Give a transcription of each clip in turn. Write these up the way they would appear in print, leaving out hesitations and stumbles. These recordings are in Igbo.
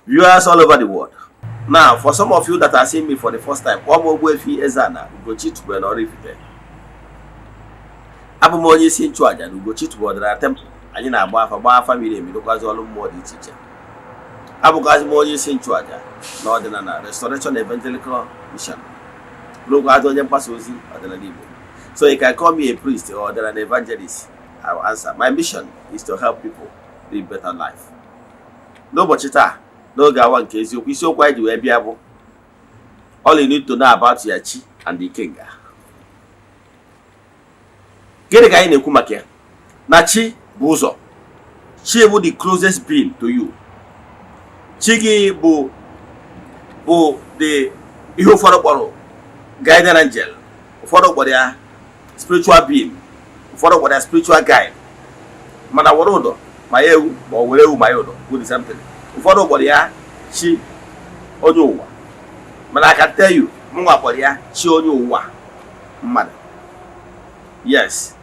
Viewers all over the world. Now, for some of you that are seeing me for the first time, kpọọ m Ogbuefi Eze-Ana Ugochi tubelu na Oraifite. Abụ m onye isi nchụaja na Ugochi tubelu ọdịnala temple. Anyị na-agba afa, gbaa afa miri emi, rụkwazi ọrụ mmụọ dị iche iche. Abụkwazi m onye isi nchụaja na Ọdịnala Restoration Evangelical Mission, bụrụkwazi onye mgbasa ozi ọdịnala Igbo. So you can call me a priest or ọdịnala evangelist, I will answer. My mission is to help people live better life. N'ụbọchị taa, n'oge awa nke eziokwu, isiokwu anyị ji wee bịa bụ "All you need to know about your chi and the Ikenga". Gịnị ka anyị na-ekwu maka ya? Na chi bụ ụzọ. Chi bụ the closest being to you. Chi gị bụ the ihe ụfọdụ kpọrọ guardian angel, ụfọdụ kpọrọ ya spiritual being, ụfọdụ kpọrọ ya spiritual guide. Mana were ụdọ ma ya ewu, ma ọ were ewu ma ya ụdọ, bụ the same thing. Ụfọdụ kpọrọ ya chi onye ụwa, mana I can tell you, mụnwa kpọrọ ya chi onye ụwa mmadụ. Yes,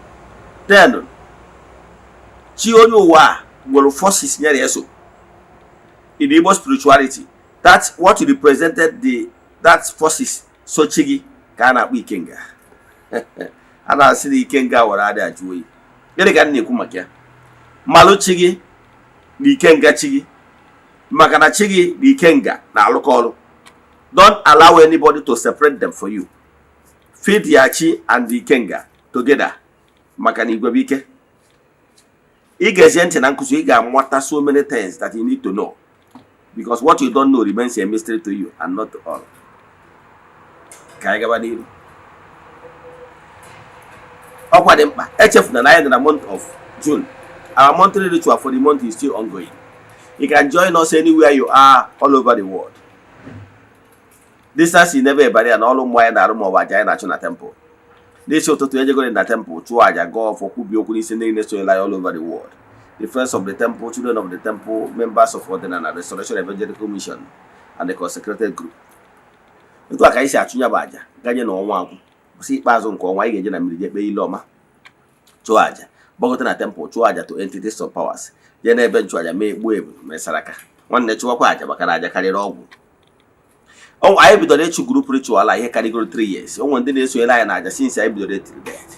then chi onye ụwa a nwere forces nyere ya. So in Igbo spirituality, that's what represented the that forces. So chi gị ka a na-akpọ Ikenga. A na-asị na Ikenga were adị ajụ oyi. Gịnị ka m na-ekwu maka ya? Mmalụ chi gị na Ikenga chi gị, maka na chi gị na Ikenga na-alụkọ ọrụ. Don't allow anybody to separate them for you. Feed your chi and the Ikenga together, maka na igwe bụ ike. Ị ga-ezie ntị na nkụzi, ị ga-amụta so many things that you need to know, because what you don't know remains a mystery to you and not to all. Ka anyị gaba n'iru. Ọkwa dị mkpa, echefuna na anyị dị na month of June. Our monthly ritual for the month is still ongoing. You can join us anywhere you are all over the world. Distance is never a barrier na ọrụ mmụọ anyị na-arụ maọbụ aja anyị na-achụ na temple. N'isi ụtụtụ, ejegoro na temple chụọ aja, gọọ ọfọ, kwubie okwu n'isi ndị niile sonyela all over the world, the friends of the temple, children of the temple, members of Ọdịnala Restoration Evangelical Mission and the consecrated group. Etu a ka anyị si achụ ya bụ aja ganye na ọnwa agwụ. Kwụsị ikpeazụ nke ọnwa, anyị ga-eje na mmiri jee kpee ile ọma, chụọ aja, gbagote na temple, chụọ aja to entities of powers, jee n'ebe nchụaja mee gbuo ebu, mee saraka. Nwanne, chụwakwa aja, maka na aja karịrị ọgwụ. Anyị bidoro ịchụ group ritual a ihe karịgoro 3 years. O nwere ndị na-esonyere anyị na aja since anyị bidoro etiri dead.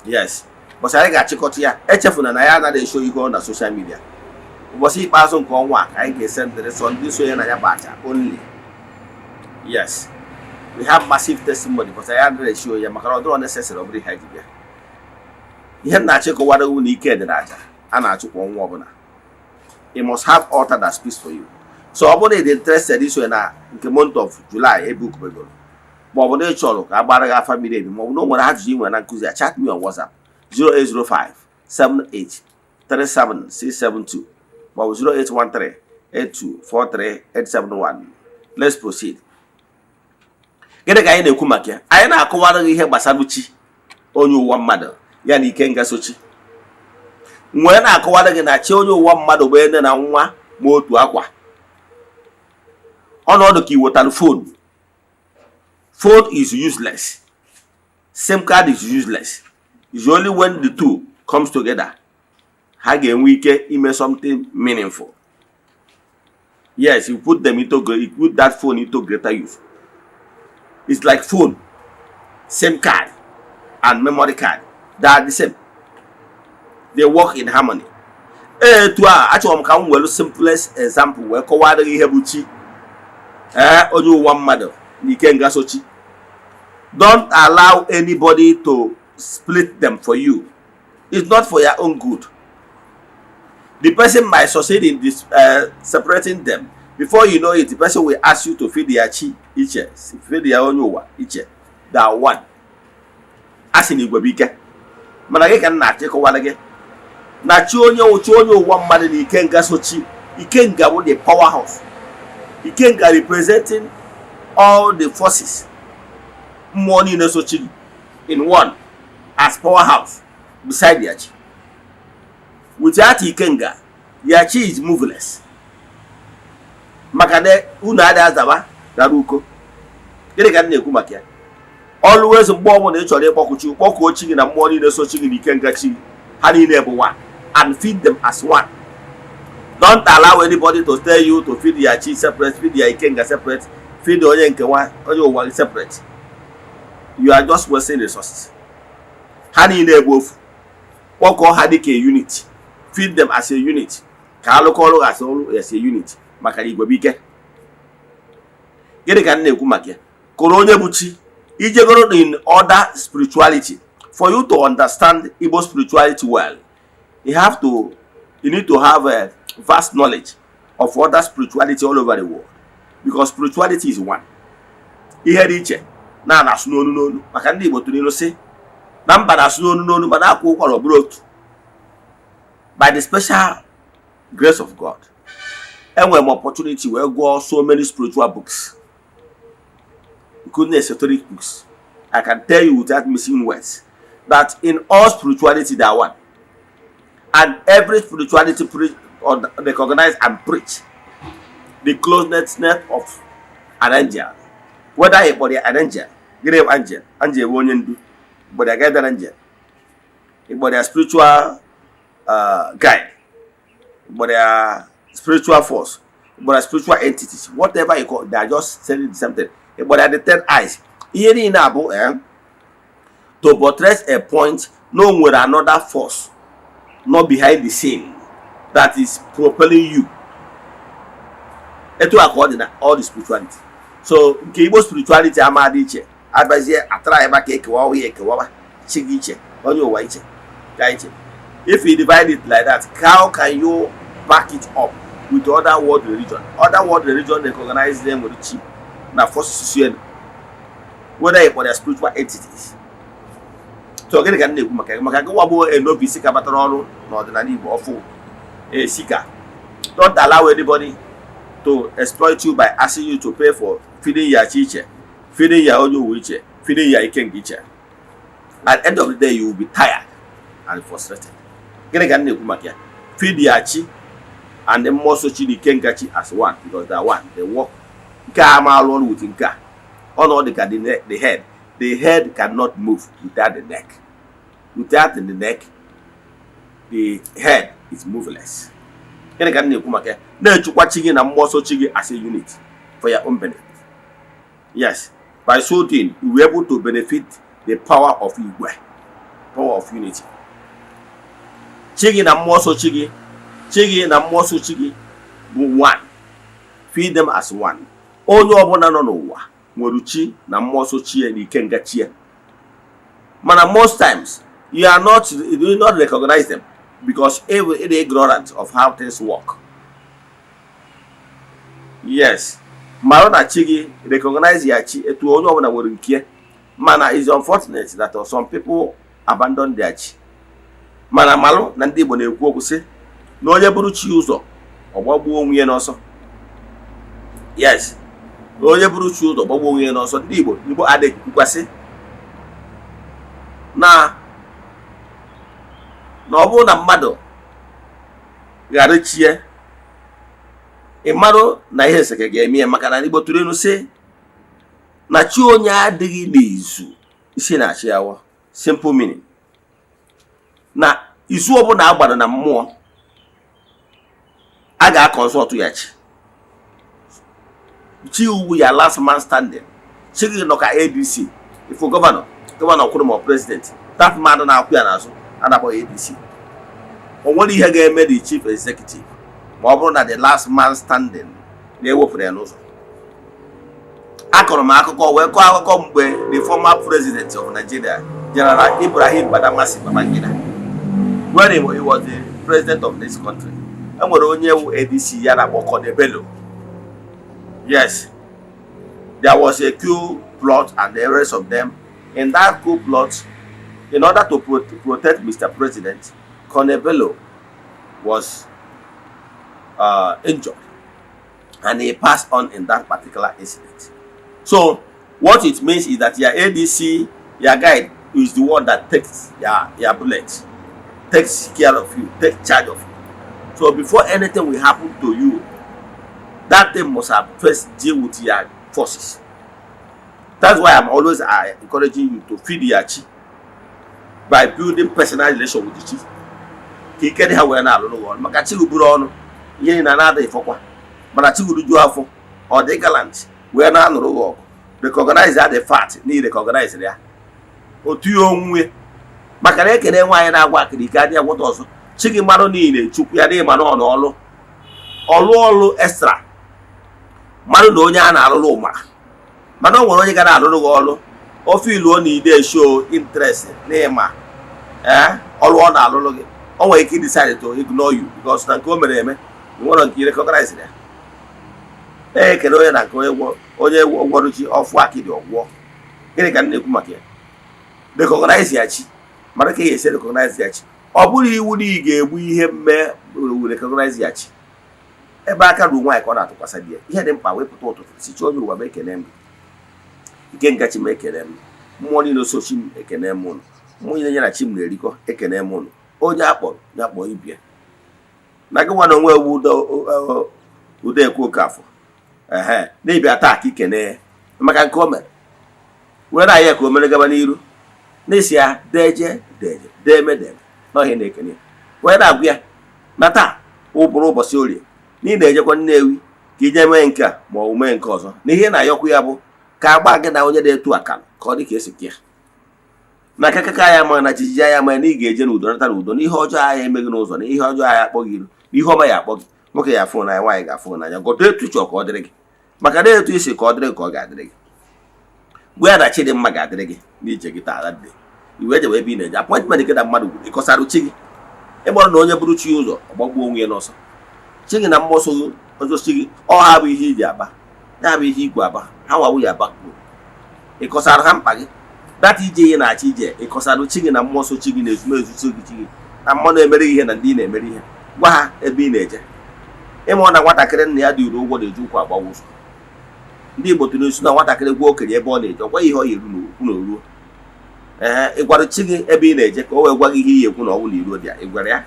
Yes, ụbọchị anyị ga-achịkọta ya, echefuna na ya anaghị esho ihe ọ na social media. Ụbọchị ikpeazụ nke ọnwa a ka anyị ga-esendịrị sọ ndị sonye na ya bụ aja only. Yes, we have massive testimony, but anyị anaghị esho ya maka na ọ dịrọ necessary. Ọ bụrụ ihe anyị ji bịa, ihe m na-achọ ịkọwara wu na ike dị na aja a na-achụ kwa ọnwa ọbụla. You must have altar that speaks for you. So ọ bụrụ na ị dị interested isonye na nke month of July ebe ukubegoro, ma ọ bụ na ị chọrọ ka a gbara gị afa miri emi, ma ọ bụ na o nwere ajụjụ ị nwere na nkụzi a, chat me on WhatsApp 0805 78 37672 ma ọ bụ 0813 8243 871. Let's proceed. Gịnị ka anyị na-ekwu maka ya? Anyị na-akọwara gị ihe gbasara chi onye ụwa mmadụ ya na Ikenga sochi. Nwee na-akọwara gị na chi onye ụwa mmadụ bụ ene na nwa ma otu akwa ọnọdụ ka ị wetara phone. Phone is useless, SIM card is useless. It's only when the two comes together ha ga-enwe ike ime something meaningful. Yes, you put that phone into greater use. It's like phone, SIM card and memory card, they are the same. They work in harmony. Etu a achọrọ m ka m were simplest example wee kọwara gị ihe bụ chi ee onye ụwa mmadụ na Ikenga sochi. Don't allow anybody to split them for you. It's not for your own good. The person might succeed in this separating them. Before you know it, the person will ask you to feed their chi iche, feed their onye ụwa iche. That one a sị na igwe bụ ike, mana gị ka m na-achọ ịkọwara gị na chi onye ụwa mmadụ na Ikenga sochi. Ikenga bụ the powerhouse. Ikenga representing all the forces, mmụọ niile sochi in one as powerhouse beside their chi. Without Ikenga, their chi is moveless, maka na unu adịghị azaba dara uko. Gịnị ka m na-ekwu maka ya? Always, mgbe ọbụla ị chọrọ ịkpọkụ chi, kpọkuo chi gị na mmụọ niile so chi gị na Ikenga chi gị. Ha niile bụ one, and feed them as one. Don't allow anybody to tell you to feed your chi separate, feed your ikenga separate, feed onye nke nwa onye ụwa separate. You are just wasting resources. Ha niile bụ ofu. Kpọkọọ ha dịka a unit, feed them as a unit, ka alụkọ ọrụ as ọrụ as a unit, maka na igwe bụ ike. Gịnị ka m na-ekwu maka ya? Kụrụ onye bụ chi ijegoro in other spirituality. For you to understand Igbo spirituality well, you need to have a vast knowledge of other spirituality all over the world, because spirituality is one. Ihe dị iche na na-asụ n'onu n'onu, maka ndị Igbo tụrụ ilu sị na mba na-asụ n'onu n'onu mana akwa ụkwara ọ bụrụ otu. By the special grace of God, enwere m opportunity wee gụọ so many spiritual books, including esoteric books. I can tell you without missing words that in all spirituality they are one, and every spirituality preach or recognize and preach the closeness of an angel, whether ị kpọrọ ya an angel. Gịnị bụ angel? Angel bụ onye ndu. Kpọrọ ya guardian angel, ị kpọrọ ya spiritual guide, ị kpọrọ ya spiritual force, ị kpọrọ ya spiritual entities, whatever you call, they are just saying the same thing. Ị kpọrọ ya the ten eyes, ihe niile abụ to buttress a point na o nwere another force not behind the scene that is propelling you. Etu a ka ọ dị na all the spirituality. So nke Igbo spirituality ama dị iche, abazie atara ebe ka ekewa ya, ekewawa chi gị iche, onye ụwa iche, ka iche. If you divide it like that, how can you back it up with other world religion? Other world religion recognize them with chi na forces, whether ị kpọrọ ya spiritual entities. So gịnị ka m na-ekwu maka ya? Maka gịwa bụ a novice ka batara ọrụ n'ọdịnala Igbo ọfụ esika, don't allow anybody to exploit you by asking you to pay for feeding ya chi iche, feeding ya onye uwe iche, feeding ya ikenga iche. At the end of the day, you will be tired and frustrated. Gịnị ka m na-ekwu maka ya? Feed ya chi and the mmụọ so chi na ikenga chi as one, because they are one, they work. Nke a ama alụ ọrụ with nke a. Ọnọdụ ka the neck, the head, the head cannot move without the neck. Without the neck, the head is moveless. Gịnị ka m na-ekwu maka ya? Na-echukwa chi gị na mmụọ nsọ chi gị as a unit for your own benefit. Yes, by so doing, you will be able to benefit the power of igwe, power of unity. Chi gị na mmụọ nsọ chi gị, chi gị na mmụọ nsọ chi gị bụ one. Feed them as one. Onye ọbụla nọ n'ụwa nwere chi na mmụọ nsọ chi ya na ikenga chi ya, mana most times you do not recognize them because it is ignorant of how things work. Yes, mara na chi gị, recognize ya chi etu onye ọbụla nwere nke, mana it's unfortunate that some people abandon their chi. Mana malụ na ndị Igbo na-ekwu okwu sị na onye bụrụ chi ụzọ, ọgbagbuo onwe ya n'ọsọ. Yes, onye bụrụ chi ụzọ, gbagbuo onwe ya n'ọsọ. Ndị Igbo, Igbo adịghị kwukwasị na ọ bụrụ na mmadụ ghara chie, ị marụ na ihe eseke ga-eme ya, maka na Igbo tụrụ ilu sị na chi onye adịghị n'izu isi na-achị awa. Simple meaning, na izu ọbụla a gbara na mmụọ, a ga-aconsult ya chi. Chi uwu ya last man standing. Chi gị nọ ka ADC. Ifo governor, governor kwuru ma president, that man na-akwụ ya n'azụ a na-akpọ ADC. O nwere ihe ga-eme the chief executive ma ọ bụrụ na the last man standing na-ewepụrụ ya n'ụzọ. Akọrọ m akụkọ wee kọọ akụkọ mgbe the former president of Nigeria, General Ibrahim Badamasi Babangida, when he was the president of this country, e nwere onye wu ADC ya na-akpọ Colonel Bello. Yes, there was a coup plot and the rest of them. In that coup plot, in order to protect Mr. President, Colonel Bello was injured and he passed on in that particular incident. So what it means is that your ADC, your guide, is the one that takes your bullet, takes care of you, takes charge of you. So before anything will happen to you, that thing must have first deal with your forces. That's why I'm always encouraging you to feed your chi by building personal relation with the chi, ka ike dị ha wee na-alụrụ gị ọrụ, maka chi gị buru ọnụ. Ihe niile na-adịghị fọkwa, mana chi gị rijuo afọ, ọ dị gallant wee na-anụrụ gị ọgụ. Recognize ya, the fact na recognize ya otu ya onwe, maka na ekene nwaanyị na-agwa akịrịke adịghị agwọta ọzọ. Chi gị mmadụ niile chukwu ya dịghị, mana ọ na ọlụ ọlụ ọlụ extra mmadụ na onye a na-alụrụ ụma, mana o nwere onye ga na-alụrụ gị ọlụ ofe iluo na ide show interest n'ịma ee ọlụ ọ na-alụrụ gị. O nwere ike decide to ignore you because na nke o mere eme nwere nke recognize ya. Ee, ekele onye na nke onye gwọrọ chi ọfụ akịdị ọgwụọ. Gịnị ka m na-ekwu maka ya? Recognize ya chi, mara ka ị ga-esi recognize ya chi. Ọ bụrụ iwu na ị ga-egbu ihe mme recognize ya chi. Ebe aka ruo nwaanyị ka ọ na-atụkwasị di ya. Ihe dị mkpa, wepụta ụtụtụ si chi onye ụwa m, ekene m. Ike ngachi m, ekene m. Mmụọ niile sochi m, ekene m ụnụ. Mmụọ niile ya na chi m na-erikọ, ekene m ụnụ. Onye akpọrọ ya kpọọ ibia na gị nwa na onwe ewu udo ekwe oke afọ ehe na-ebịa taa ka ikene ya maka nke o mere, were anyị ka o mere gaba n'iru n'isi ya. Deje deje deme deme n'ọhịa na-ekene ya, wee na-agwa ya na taa ụbụrụ ụbọchị Orie na ị na-ejekwa Nnewi ka ije mee nke a ma ọ bụ mee nke ọzọ, na ihe na-ayọkwu ya bụ ka agba gị na onye na-etu akara ka ọ dị ka esi ya na akakaka ya ama na jijiji ya ama na ị ga-eje n'udo, nata n'udo, na ihe ọjọọ agha emeghị n'ụzọ, na ihe ọjọọ agha akpọ gị iru, na ihe ọma ya akpọ gị. Nwoke ya afụ n'anya, nwaanyị ga-afụ n'anya. Godo etu chọọ ka ọ dịrị gị, maka na etu isi ka ọ dịrị gị ka ọ ga-adịrị gị. Gwa ya na chi dị mma ga-adịrị gị n'ije gị taa dị iwe jewe ebe ị na-eje appointment gị na mmadụ gwuru. Ịkọsarụ chi gị ịgbọrọ na onye bụrụ chi ụzọ ọgbagbuo onwe ya n'ọsọ. Chi gị na mmụọ nsọ gị ọzọ chi gị ọ ha bụ ihe iji aba ya, bụ ihe igwe aba ha nwawu ya aba. Ịkọsara ha mkpa gị data ije ihe na-achọ ije. Ịkọsara chi gị na mmụọ nsọ chi gị na ezumezu chi gị, chi gị na mmụọ na-emere ihe na ndị ị na-emere ihe. Gwa ha ebe ị na-eje. Ịmụ na nwatakịrị nna ya dị uru ụgwọ na-eji ụkwụ agbawa ụzọ. Ndị Igbo tụrụ nsu na nwatakịrị gwa okenye ebe ọ na-eje, ọ gwa ihe ọ ya eru n'okwu na oruo. Ee, ị gwara chi gị ebe ị na-eje ka o wee gwa gị ihe iyi ekwu na ọ bụ na iruo dị ya? Ị gwara ya?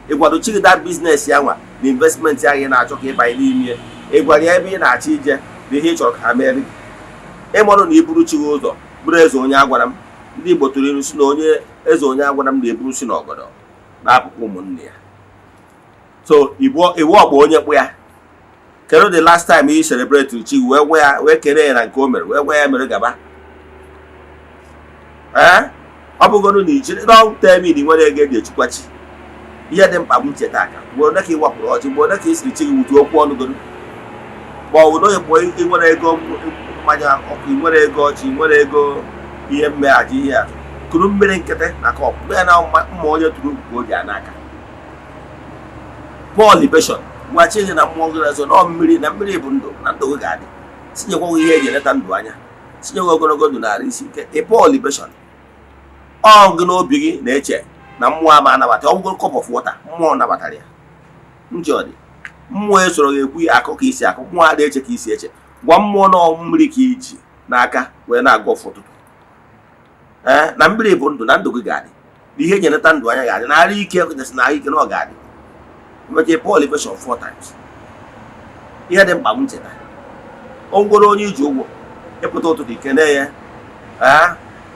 Ị gwara chi gị that business ya nwa na investment ahụ ị na-achọ ka ịbanye n'ime ya? Ị gwara ya ebe ị na-achọ ije na ihe ị chọrọ ka ha mere gị? Ịmarụ na iburu chi gị ụzọ bụrụ eze onye agwara m. Ndị Igbo tụrụ ilu si na onye eze onye agwara m na-eburu si n'ọgọdọ na-apụkwa ụmụnne ya. So iwu ọkpọ onye kpụ ya. Kedu the last time ị celebrate chi gị wee gwa ya, wee kelee ya na nke o mere, wee gwa ya mere gaba? Ee, ọ bụgoro na ijiri long term na ị nwere ego eji echukwa chi. Ihe dị mkpa bụ ncheta aka. Mgbe ole ka ị wapụrụ ọjị? Mgbe ole ka ị siri chi gị wutu okwu ọnụ goro, ma ọ bụ na onye kpọọ? Ị nwere ego mmanya ọkụ, ị nwere ego ọjị, ị nwere ego ihe mmeghachi ihe atụ, kuru mmiri nkịtị na cup ya na mma onye tụrụ ugwu ka o ji n'aka. Pour libation, gwa chi gị na mmụọ gị na-eso na mmiri, na mmiri bụ ndụ, na ndụ gị ga-adị. Tinyekwa ihe eji eleta ndụ anya, tinyekwa ogologo ndụ na isi ike. Ị pour libation ọ gị n'obi gị na-eche na mmụọ ama anabata. Ọ bụgoro cup of water, mmụọ nabatara ya. Ntị ọ dị mmụọ esoro gị ekwu akụ ka isi akụ. Mmụọ adịghị eche ka isi eche. Gwa mmụọ na mmiri ka iji n'aka wee na-agụ ọfụ ụtụtụ. Ee, na mmiri bụ ndụ, na ndụ gị ga-adị, na ihe eji eleta ndụ anya ga-adị, na arụ ike kachasị na ahụ ike na ọ ga-adị. Mmeche pour libation four times. Ihe dị mkpa bụ ncheta. Ngwere onye iji ụgwọ, ịpụta ụtụtụ ikene ya. Ee,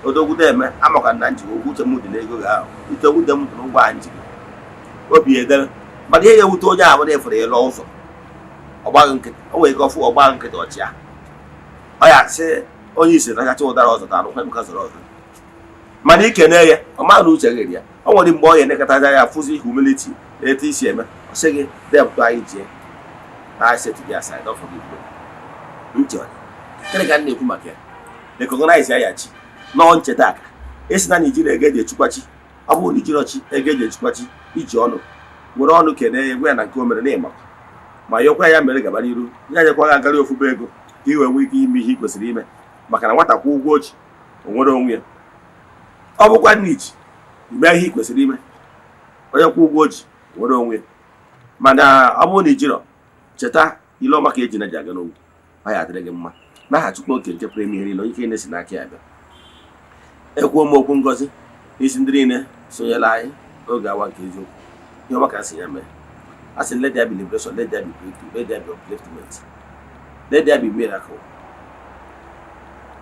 odogwude eme amaka na njikwa ụgwọ uche m dị n'ego gị ahụ ite wute m dị n'ụgwọ a njikwa obi edere. Mana ihe ya ewute onye ahụ na efere ịlọ ụzọ ọgbaghị nkịtị. O nwere ike ọfụ ọgbaghị nkịtị ọchịa ọ ya sị onye isi rachacha ụdara ọzọ tara ụkwa ebuka zọrọ ọzọ. Mana ikene ya, ọ maghị na uche gị ya. O nwere mgbe ọ ya elekọta ya, fụzi humility na etu isi eme. Ọ sị gị depụta anyị jie na I set gị aside, don't forgive me. Ntị ọ dị. Gịnị ka m na-ekwu maka ya? Recognize ya, ya chi nọọ ncheta aka esi na Naijiria ego eji echukwa chi. Ọ bụrụ na ijiri ọchị ego eji echukwa chi, iji ọnụ were ọnụ kene ya, gwa ya na nke o mere na ịmakwa, ma yọkwa ya mere gaba n'iru ya, nyekwa gị agarị ofufe ego ka ị wee nwee ike ime ihe ị kwesịrị ime, maka na nwata kwụ ụgwọ oji o nwere onwe ya. Ọ bụkwa nna iji ime ihe ị kwesịrị ime, onye kwụ ụgwọ oji nwere onwe ya. Mana ọ bụrụ na ijirọ cheta ile ọma ka eji na ji aga n'ogwu, ọ ya adịrị gị mma. N'aha Chukwu oke nke pụrụ ime ihe niile, onye ike na-esi n'aka ya bịa, ekwuo m okwu ngọzi n'isi ndị niile sonyere anyị n'oge awa nke eziokwu. Ihe ọma ka si ya mee. A sị, let there be liberation, let there be breakthrough, let there be upliftment, let there be miracle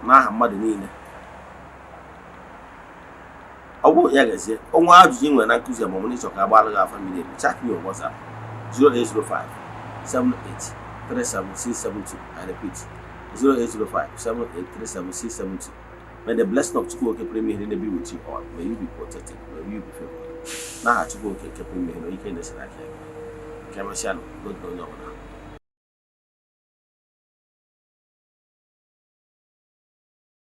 n'aha mmadụ niile. Ọ bụrụ ya gazie onwe ajụjụ ị nwere na nkụzi ma ọ bụ na ịchọ ka agbaara gị afa mmiri emi, chat me on WhatsApp. 0805 78 37672. I repeat, 0805 78 37672. May the blessing of Chukwu Okike Pụrụ be with you all. May you be protected. May you be favored. N'aha Chukwu Okike Pụrụ Ime Ihe, ike na-esi n'aka ya. Ka emesịa nụ, n'oge onye ọbụla.